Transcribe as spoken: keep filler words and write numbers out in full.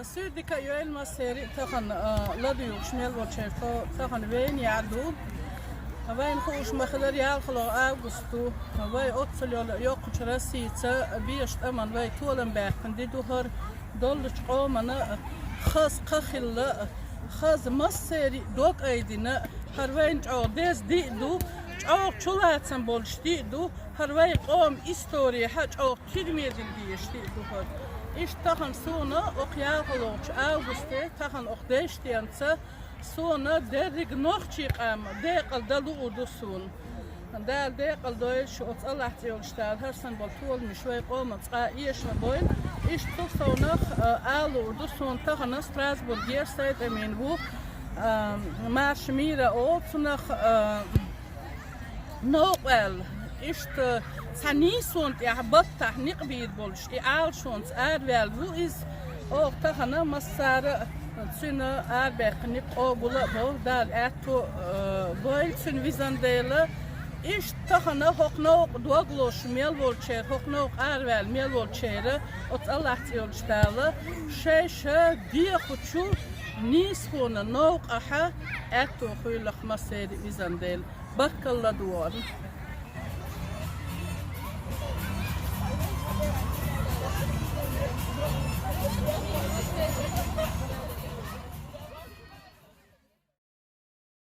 Суьйдика а йойла массери а тахана, а, ладугӀуш мел волчерто тахана вайна яр ду. Вайна хууш ма хилар, ялхалгӀа август ду. Вай оццул йолу йоккхачу Россица беша тӀаман вай толам баьккхина ди ду хӀара, доллучу къомана хаза кхахилла, хаза массери а дог айдина, хӀара вайна чӀогӀа деза ди а ду, чӀогӀа чулацам болуш ди а ду, хӀара вай къоман историхьа чӀогӀа тидаме дина дезаш ди а ду хӀара. Иштта тахана суна окху ялхалгӀачу августе, тахана окху дешденца, суна дерриг нохчийн къам декъала дан луур ду суна. Дала декъала дойла шу, оцу АллахӀ цӀе йолуш Дала хӀара санна болу толамаш вай къоман цкъа а эшам бойла. Иштта цу совнах, а, ала луур ду суна, тахана Страсбургера сайтӀамийн ву, а, Марша мира олу цунах, а, новкъа аьлла, иштта цхьа нийсонан тӀехь баттахь некъ бийр болуш, и Ӏалашонца араваьлла ву иза. Оха тахана массара а цуьнан арабаьккхина некъ къобал а бо, Дала аьтто а, э, бойла цуьнан визан дела. Иштта тахана хӀокху новкъа дог лозуш мел волчеран, хӀокху новкъа араваьлла мел волчеран, оцу АллахӀ цӀе йолуш Дала шайша дехачу нийсхонан новкъахьа аьтто хуьйлахь массеран а визан дела. Баркалла ду хьуна.